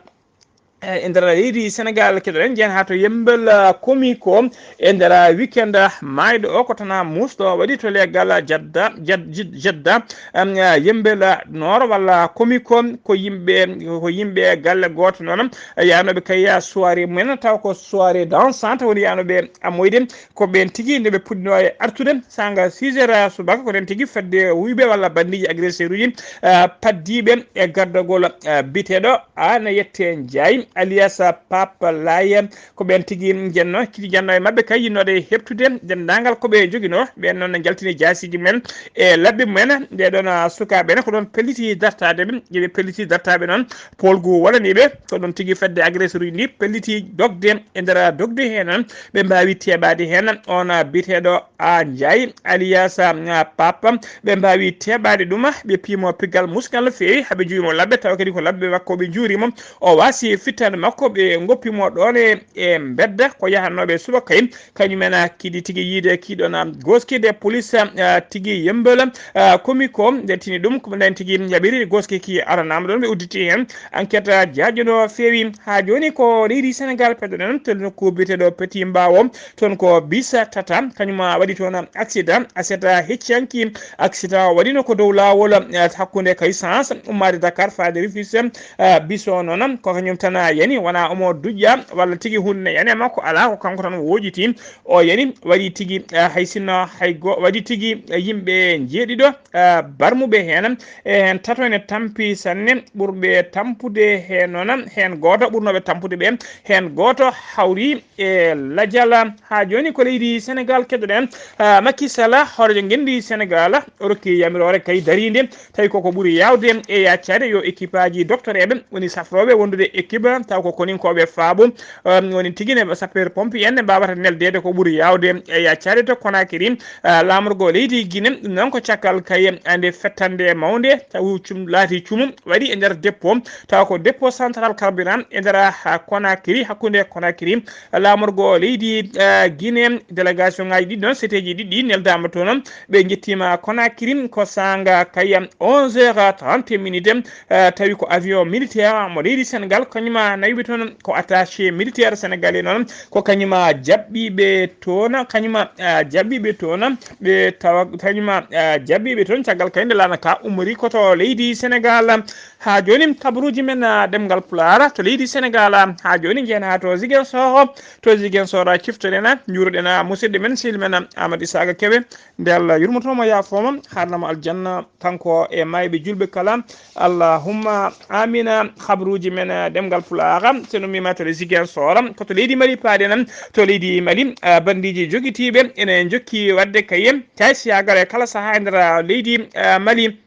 E nder leydi Senegal, keɗoɗen jeen haa to Yembel, ah, Komiko. E nder weekend, ah, maayɗo o ko tana muusɗo waɗi to leegal Jadda, Jad-, Jid-, Jedda, am, ah, Yembel, ah, Noor walla Komiko, ko yimɓe, ko yimɓe galle gooto noon, yaanooɓe kay, ah, soirée mumen, taw ko soirée dansante woni yaanooɓe amoyde. Ko ɓeen tigi nde ɓe puɗɗinoo e artude, saanga six heures subaka, ko ɗeen tigi fedde wuyɓe walla banndiiji agresseur uji, ah, paddiiɓe e gardagol, ah, biyeteeɗo Ana Yette Njaay, alias Pape Laye. Ko ɓeen tigi njenno, kadi njenno e maɓɓe kay yinnoode heɓtude denndaangal ko ɓe njoginoo. Ɓeen noon ne njaltini jaasiiji mumen e labbi mumen. Nde ɗoon, ah, sukaaɓe ne ko ɗoon pelliti dartaade ɓe, nde ɓe pelliti dartaaɓe noon, poolgu wonaniiɓe, ko ɗoon tigi fedde agresseur uji ndi pelliti dogde. E nder dogde heen noon, ɓe mbaawi teeɓaade heen oon biyeteeɗo A Njaay, alias, ah, Papa. Ɓe mbaawi teeɓaade ɗum, ɓe piimo piggal musgal no feewi, haa ɓe njuwi mo labbe, tawa kadi ko labbe makko ɓe njuuri mo. O waasi fittaandu makko, ɓe ngoppi mo ɗoon e, e mbedda, ko yahannooɓe suba kay. Kañum en, ah, kiɗi tigi yiide kiɗoon, ah, goskide police, ah, tigi Yembel, ah, Komiko, nde tini ɗum, ko ɓe tigi jaɓiri goski ki aranaama ɗoon, ɓe udditi heen. Enquête, ah, jaajo no feewi. Haa jooni ko leydi Senegal peɗɗoɗen, to nokku biyeteeɗo Petit Mbao, toon ko bis tata, kañum waɗi toon accident, accident hecciyanki. Accident o waɗino ko dow laawol, eh, hakkunde kay sens ummaade Dakar faade Rufisque, eh, bis o noon ko kañum tan yani, wona omo duƴƴa walla tigi hunde ne yani e makko, alaa, ko kanko tan wooƴiti. O yani, waɗi tigi, eh, hay sinno hay go-, waɗi tigi, eh, yimɓe njeeɗiɗo, eh, barmuɓe heen, e heen tato ene tampi sanne, ɓurɓe tampude heen noon, heen gooto ɓurnooɓe tampude ɓe, heen gooto hawri e lajal. Haa jooni ko leydi Senegal keɗoɗen. Ah, Macky Sall, hooreejo ngenndi Senegal, o rokki yamiroore kay dariinde, tawi koko ɓuri yaawde e yaccaade yo équipe aji doctoreeɓe woni safrooɓe wondude équipe, taw ko koninkooɓe faabo, um, woni tigi ne sapeur pompier en ne mbaawata neldeede ko ɓuri yaawde e yaccaade to Conakry. Ah, laamorgo leydi Guinée, ɗum noon ko caggal kay nde fettande mawnde, tawi cum-, laati cumu, waɗi e nder dépôt, taw ko dépôt central carburant e nder, ah, Conakry, hakkunde Conakry, laamorgo leydi, eh, Guinée, délégation ngaji ɗiɗi ɗon, seteji ɗiɗi ɗi neldaama toon. Ɓe njettiima Conakry ko saanga kay onze heures trente minutes, eh, tawi ko avion militaire mo leydi Sénégal, kañum nawi ɓe toon, ko attaché militaire sénégalais noon, ko kañum jaɓɓi ɓe toon, kañum, eh, jaɓɓi ɓe toon, ɓe tawa kañum, eh, jaɓɓi ɓe toon, caggal kay nde laana ka ummori ko to leydi Sénégal. Haa jooni, kabaruuji men, ah, ɗemngal Pulaar to leydi Senegaal, ah, haa jooni njeyen haa to Ziguinchor. To Ziguinchor, ah, ciftoɗen, ah, njuuroɗen, ah, musidɗo men, sehil men, ah, Amadou Isaka Kebe. Nde Allah yurmotooma, yaafooma, haarnama aljanna, kanko e maayɓe juulɓe kala. Allahumma amina. Kabaruuji men, ah, ɗemngal Pulaar, so en ummiima to Ziguinchor, ko to leydi Mali paaɗen, to leydi Mali, ah, banndiiji jogitiiɓe ene njokki waɗde kayye, taysiyaagal e kala sahaa e nder, ah, leydi, ah, Mali.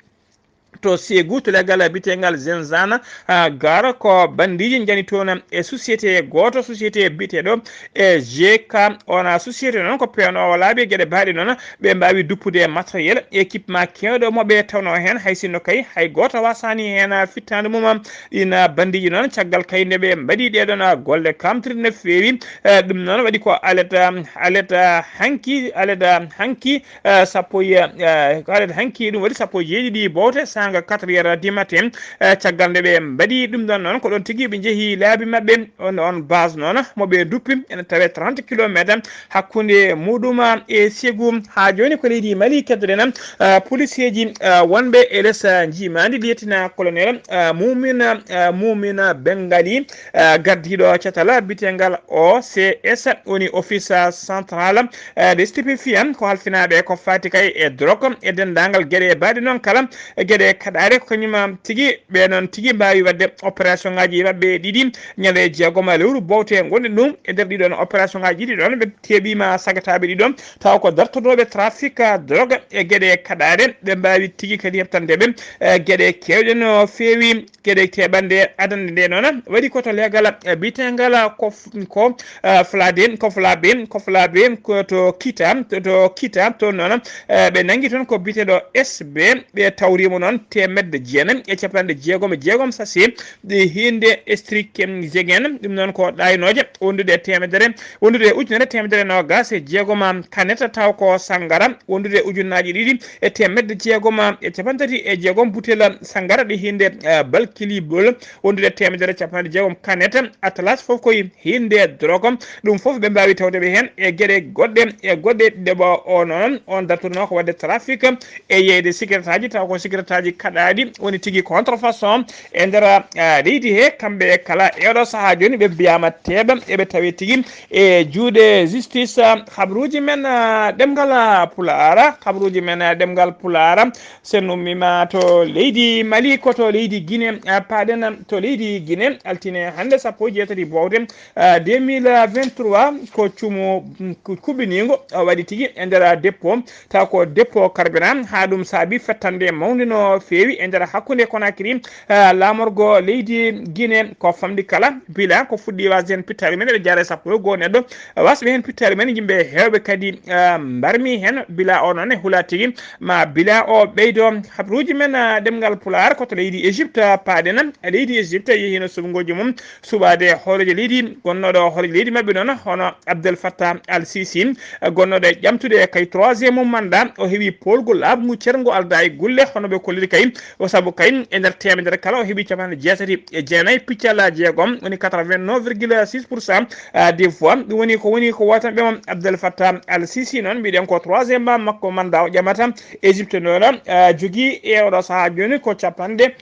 To Ségou, to leggal biyeteengal Zenzana, ah, Gara, ko banndiiji njani toon e société gooto, société biyeteeɗo e G K. Oon société noon ko peewnoowo laabi e geɗe baaɗe noon, ɓe mbaawi duppude matériel, équipement keewɗo mo ɓe tawnoo heen, hay sinno kay hay gooto waasaani heen fittaandu mum. Ɗiin banndiiji noon, caggal kay nde ɓe mbaɗi ɗee ɗoon golle kaamtirɗe no feewi, eh, ɗum noon waɗi ko alet, alet hanki, alet hanki, eh, sappo e, eh, ko alet hanki, ɗum waɗi sappo e jeeɗiɗi bowte, saanga quatre heures du matin, eh, caggal nde ɓe mbaɗi ɗum ɗoon noon, ko ɗoon tigi ɓe njehi laabi maɓɓe. On, on base noon, mo ɓe duppi, ene tawee trente kilomètres hakkunde muɗum e Ségou. Haa jooni ko leydi Mali keddoɗen, eh, policeeji, eh, wonɓe e les, eh, njiimaandi, lieutenant colonel, eh, Mumina, eh, Mumina Bengali, eh, gardiiɗo catal biyeteengal O C S, woni Office Central, eh, des Stupéfiants, ko halfinaaɓe ko faati kay e drogue e denndaangal geɗe baaɗe noon kala, e geɗe kaɗaaɗe, ko kañum tigi, ɓe noon tigi mbaawi waɗde opération ngaji maɓɓe ɗiɗi, ñande jeegom lewru bowte ngonɗen ɗum. E nder ɗiɗon opération ngaji ɗiɗi ɗon, ɓe keɓiima sagataaɓe ɗiɗon, taw ko dartotooɓe trafic drogue e geɗe kaɗaaɗe, ɓe mbaawi tigi kadi heɓtande ɓe, eh, geɗe keewɗe no feewi. Geɗe keɓande adannde nde noon waɗi ko to leegal, eh, biyeteengal ko f-, ko, eh, Flade, ko Flabe, ko Flabe, ko to Kita, to, to Kita, to noon, eh, ɓe nanngi toon ko biyeteeɗo S B, ɓe tawriimo noon teemedde jeenayi e capanɗe jeegom e jeegom sachet ɗi hiinde strict, em, jegen, ɗum noon ko ɗaaynooje wondude e teemedere, wondude e ujunere teemedere noogaas e jeegom kaneta, taw ko sanngara wondude e ujunnaaji ɗiɗi e teemedde jeegom e capanɗe tati e jeegom butel sanngara ɗi hiinde, eh, balki Kiliɓol wondude teemedere capanɗe jeegom kanet Atlas, fof koye hinnde drogue. Ɗum fof ɓe mbaawi tawde ɓe heen e geɗe goɗɗe e goɗɗe ɗiɗaɓo o noon. On dartuno ko waɗde trafic e yeyde cigarettaaji, taw ko cigarettaaji kaɗaaɗi woni tigi contrefaçon e nder, ah, leydi he. Kamɓe kala e oɗo sahaa jooni ɓe mbiyaama teeɓe, eɓe tawi tigi e juuɗe justice. Ah, habruuji men, ah, ɗemngal, ah, Pulaar, habruuji men, ah, ɗemngal Pulaar. Sen ummiima to leydi Mali, ko to leydi Guinée, ah, paaɗen to leydi Guinée, altine hannde sappo e jeetati Bowte, ah, deux mille vingt-trois, ko cumu, mm, ku-, kuɓɓiniingo, ah, waɗi tigi e nder, ah, dépôt, taw ko dépôt carburant, haa ɗum saabi fettande mawnde no feewi e nder hakkunde Conakry, ah, laamorgo leydi Guinée. Ko famɗi kala, bila ko fuɗɗi waasde heen pittaali men, eɗen jaara e sappo e goo neɗɗo, waasɓe heen pittaali men, yimɓe heewɓe kadi, ah, mbarmi heen, bila o noon e hula tigi. Ma bila o ɓeydo. Habruuji men, ah, ɗemngal Pulaar, ko to leydi Égypte, ah, paaɗen. Leydi Égypte yehiino suɓngooji mum suɓaade hooreejo leydi, gonnooɗo hooreejo leydi maɓɓe noon, hono Abdel Fattah Al Sisi, ah, gonnooɗo e ƴamtude kay troisième mandat. O heɓi poolgu laaɓngu ceerngu aldaa e gulle, hono ɓe kolliri kay. O sabu kay e nder teemedere kala o heɓi capanɗe jeetati e jeenayi piccal jeegom, woni quatre-vingt-neuf virgule six pour cent, ah, des voix. Ɗum woni ko woni ko wootanɓe mo. Abdel Fattah Al Sisi noon, mbiɗen ko troisième ma-, makko mandat o ƴamata. Égypte noon, ah, jogii e oɗo sahaa jooni ko capanɗe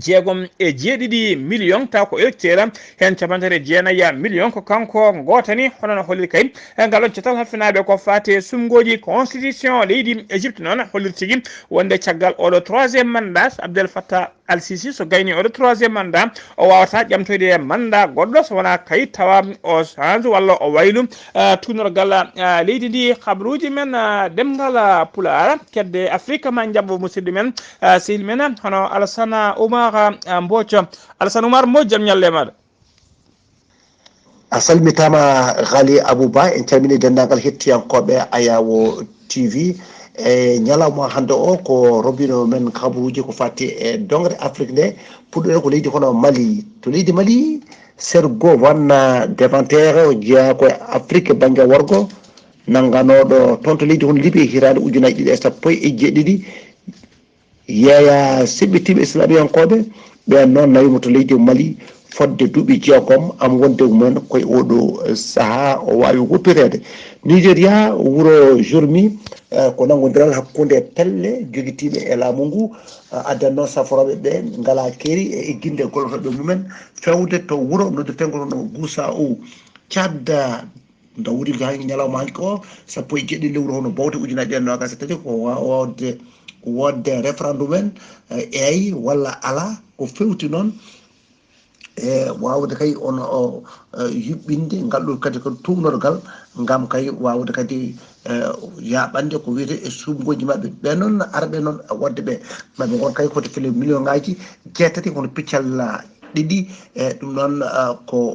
jeegom e jeeɗiɗi million, taw ko électeur, heen capanɗe jeetati e jeenayi million ko kanko ngootani. Hono no holliri kay, eh, ngal on catal halfinaaɓe ko faati e suɓngooji constitution leydi Égypte noon holliri tigi wonde caggal oɗo troisième mandat, Abdel Fattah Al Sisi so gayni oɗo troisième mandat, o waawata ƴamtoyde mandat goɗɗo so wonaa kay tawa o change walla o waylu, ah, tuunorgal, ah, leydi ndi. Habruuji men, ah, ɗemngal, ah, Pulaar, kedde Afrique ma njaɓɓo musidɗo men, ah, sehil men, hono Alassane Oumar, ah, Mbodj. Alassane Oumar Mbodj, jam ñalle e maaɗa. A salmitaama, Ghali Abou Ba, en calminii denndaangal hettiyankooɓe Ayawo T V. E ñalawma hannde o, ko rombino men kabaruuji ko faati e doŋre Afrik nde, puɗɗoɗen ko leydi hono Mali. To leydi Mali, Sergo Van Deventer, o jeyaa ko e Afrik bannge worgo, nannganooɗo toon to leydi hono Libi e hitaande ujunaaji ɗiɗi e sappo e jeeɗiɗi. Yeeya seɓɓitiiɓe islamiyankooɓe ɓeen noon, nawii mo to leydi Mali fodde duuɓi jeegom, am wonde mumen ko e oɗo sahaa o waawi woppireede. Nigeria, wuro Jurmi, eh, ko nanngondiral hakkunde pelle jogitiiɓe e laamu ngu, eh, addan noon saforooɓe ɓe ngalaa keeri e egginde gollotooɓe mumen feewde to wuro noddirteengo toon Gusau. Tchad, nde woni ko haa ñalawma hanki o, sappo e jeeɗiɗi lewru hono Bowte ujunaaji ɗiɗi e noogaas e tati, ko wa-, waawde, waɗde référendum en, eh, eey walla alaa, ko feewti noon e waawde kay on o, eh, yuɓɓinde ngal ɗo kadi ko tuugnorgal, ngam kay waawde kadi, eh, yaaɓande ko wiyetee e suɓngooji maɓɓe. Ɓe noon, arɓe noon, waɗde ɓe, maɓe ngon kay ko to kilo million ŋaaji jeetati, kono piccal, ah, ɗiɗi, e ɗum noon, ah, ko,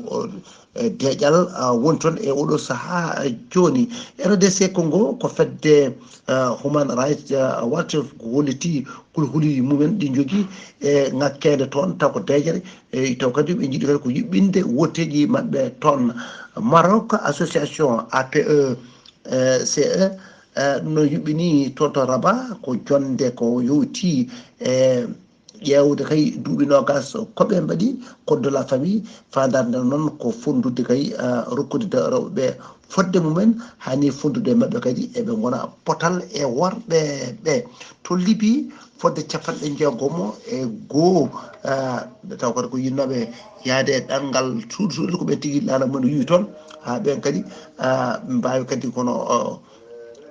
eh, deeƴal, ah, woni toon e oɗo sahaa, ah, jooni. R D C Congo ko fedde, ah, Human Rights, ah, Watch ko hollitii kulhuli mumen ɗi njogii e ŋakkeende toon, taw ko deeƴere, e taw kadi ɓe njiɗi kadi ko yuɓɓinde wotteeji maɓɓe toon. Maroc, association A P E, eh, C E, eh, ɗum noon yuɓɓinii toon to Rabat ko jonnde ko yowti e ƴeewde kay duuɓi noogaas ko ɓe mbaɗi code de la famille, faandaare nden noon ko fonndude kay, ah, rokkude de-, rewɓe ɓe fodde mumen, hani fonndude e maɓɓe kadi eɓe ngona potal e worɓe ɓe. To Libi, fodde capanɗe jeegomo e goo, ah, nde taw kadi ko yinnooɓe yahde e ɗanngal suudu suudu ko ɓen tigi laana mumen yuwi toon, haa ɓen kadi, ah, mbaawi kadi kono, oh,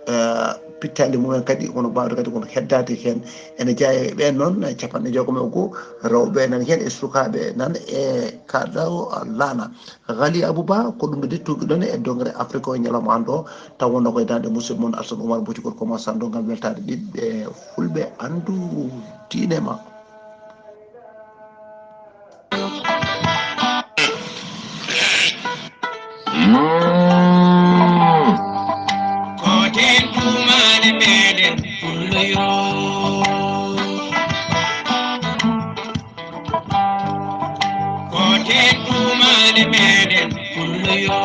eh, pittaali mumen kadi, kono mbaawde kadi kono heddaade heen. Ene jeyaa e ɓeen noon, eh, capanɗe jeegom e goo, rewɓe nan heen e sukaaɓe nan e kaɗo laana. Ghali Abou Ba, ko ɗum ɗo de tuugiɗon e dongre Afrique o e ñalawma hannde o, taw wonno koye daande musidɗo mon Alsan Oumar Boti Gorko ma Sanndo ngam weltaade ɓiɓɓe fulɓe anndu diine ma. Kooten tuumaade meɗen pullo yo. Kooten tuumaade meɗen pullo yo.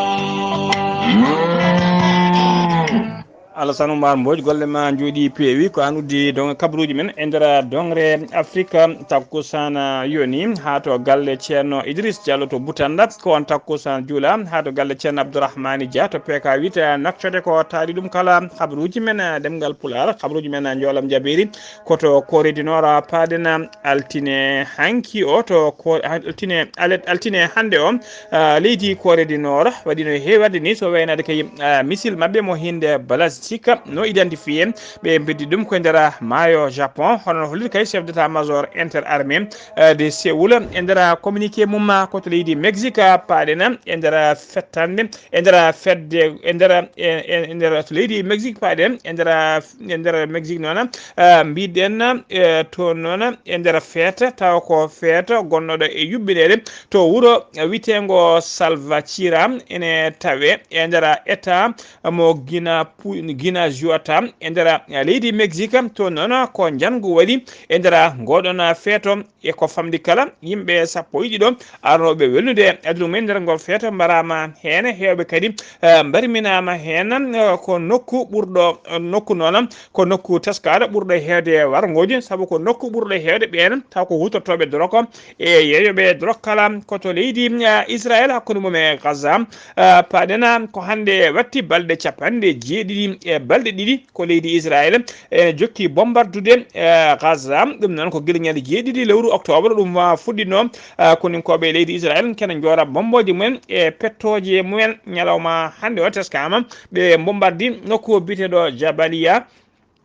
Alassane Oumar Mbodj, golle ma njooɗi peewi. Ko an uddi don kabaruuji men e nder dongre Afrique. Takkusaan yoni haa to galle Ceerno Idriss Diallo to Butanda. Ko on takkusaan juula haa to galle Ceerno Abdourahmane Dia to P K huit. Naccode ko taari ɗum kala kabaruuji men, eh, ɗemngal Pulaar, kabaruuji men, eh, Njoolam Jabeeri. Ko to Corée du Nord paaɗen altine hanki o, to Ko-, altine, alet-, altine hannde o, ah, leydi Corée du Nord waɗi no heewi waɗde ni, so waynaade kay, ah, missile maɓɓe mo hinde balistique no identifié. Ɓe mbeddi ɗum ko e nder maayo Japon, hono no holliri kay chef d'état-major interarmée, ah, de Séoul. E nder communiqué mum, ah, ko to leydi Mexique, ah, paaɗen e nder fettande, e nder fedde, e nder, e, e, e nder to leydi Mexique paaɗen, e nder, e nder Mexique noon, ah, mbiɗen, eh, toon noon e nder feeta, tawa ko feeta gonnoɗo e yuɓɓineede to wuro witeengo Salvachira, ene tawe e nder état mo Gina Pu-, Gina Juata, e nder leydi Mexique. Toon noon ko njanngu waɗi e nder ngoɗon feeto. E ko famɗi kala, yimɓe sappo e ɗiɗo arnooɓe welnude e aduna mum e nder ngol feeto mbaraama heen, heewɓe kadi, eh, mbarminaama heen. Eh, ko nokku ɓurɗo, eh, nokku noon, ko nokku teskaaɗo ɓurɗo heewde warngooji, sabu ko nokku ɓurɗo heewde ɓeen taw ko huutortooɓe dorog e yeeyooɓe dorog kala ko to leydi, eh, Israel, hakkunde mum e Gaza. Eh, paaɗen ko hannde watti balɗe capanɗe jeeɗiɗi e balɗe ɗiɗi ko leydi Israel ene jokki bombardude, eh, Gaza. Ɗum noon ko gila ñande jeeɗiɗi lewru octobre ɗum, ah, fuɗɗinoo. Ah, koninkooɓe leydi Israel kene njoora bombooje mumen e pettooje mumen. Ñalawma hannde o teskama ɓe bombardi nokku biyeteeɗo Jabaliya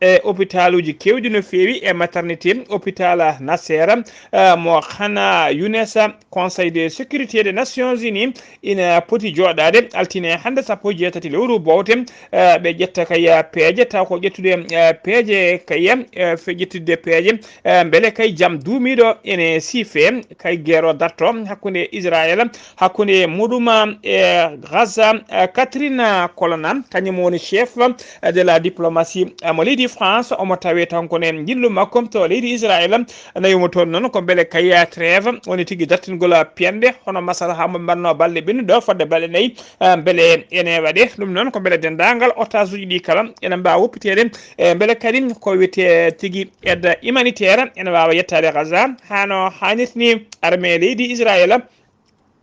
e hôpitaluji keewɗi no feewi e maternité, hôpital Nasser, ah, mo Khan Younes. Conseil de sécurité des Nations Unies ina poti jooɗaade altine hannde sappo e jeetati lewru bowte, eh, ɓe ƴetta kay, eh, peeje, taw ko ƴettude, eh, peeje kay, eh, fe ƴettidde peeje, eh, mbele kay jam duumiiɗo ene siife, kay geero darto hakkunde Israel, hakkunde muɗum e Gaza. Eh, Catherine Colonna, kañum woni chef, eh, de la diplomatie, eh, mo leydi France, omo tawe tan ko nen njillu makko to leydi Israel. Nawi mo toon noon ko mbele kay trêve woni tigi dartingol piyanɗe, hono masal haa mo mbanno balɗe ɓennuɗo fodde balɗe nayi, ah, mbele ene waɗe. Ɗum noon ko mbele denndaangal otage uji ɗi kala ene mbaawa woppiteede. E mbele kadi ko wiyetee tigi aide humanitaire ene waawa yettaade Gaza, haa no haanirta ni. Armée leydi Israel,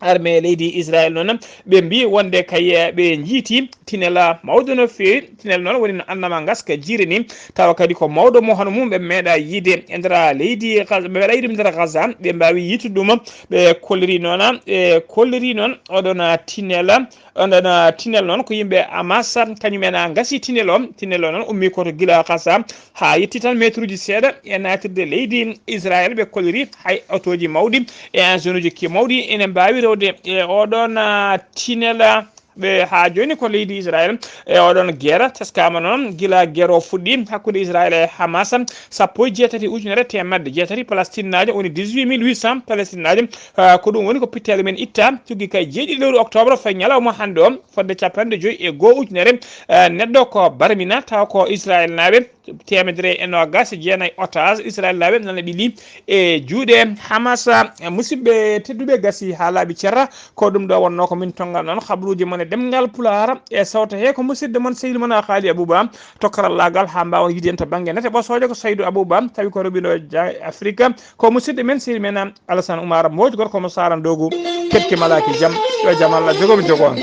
armée leydi Israel noon, ɓe mbii wonde kay, eh, ɓe njiiti tinel mawɗo no feewi. Tinel noon woni no annama ngaska jiire ni, tawa kadi ko mawɗo mo hono mum ɓe meeɗa yiide e nder leydi Gaza, ɓe meeɗa yiide ɗum nder Gaza, ɓe mbaawi yiitude ɗum. Ɓe kolliri noon, ɓe kolliri noon oɗon tinel, oɗon tinel noon ko yimɓe Hamas, kañum en ngasi tinel o. Tinel o noon ummi ko to gila Gaza, haa yetti tan meetruuji seeɗa e naatirde leydi Israel. Ɓe kolliri hay otooji mawɗi e engine uji ki mawɗi ene mbaawi rewde e oɗon, ah, tinel. Ɓe haa jooni ko leydi Israel e oɗon gera. Teskama noon gila gero fuɗɗi hakkunde Israel e Hamas sappo e jeetati ujunere teemedde jeetati Palestinnaajo, woni dix-huit mille huit cents Palestinnaajo. Ah, ko ɗum woni ko pitteede men itta tuggi kay jeeɗiɗi lewru octobre fayi ñalawma hannde o fodde capanɗe joyi e goo ujunere, ah, neɗɗo ko barmina tawa ko Israel naaɓe. Teemedere e noogas e jeenayi otage Israel laaɓe nana ɓili e juuɗe Hamas. Musidɓe tedduɓe, gasi haa laaɓi cerra. Ko ɗum ɗo wonnoo ko min tonngal noon kabaruuji mon e ɗemngal Pulaar e sawta he ko musidɗo mon sehil mon Haali Abouba to karallaagal haa mbaawon yiide en to bannge nate ɓosooje ko Saydou Abouba, tawi ko roɓiɗo ja Afrique. Ko musidɗo men sehil men Alassane Oumar Mbodj, gorko mo Sara Ndogu, keɗki malaaki jam, yo jam Allah jogo mi jogo on.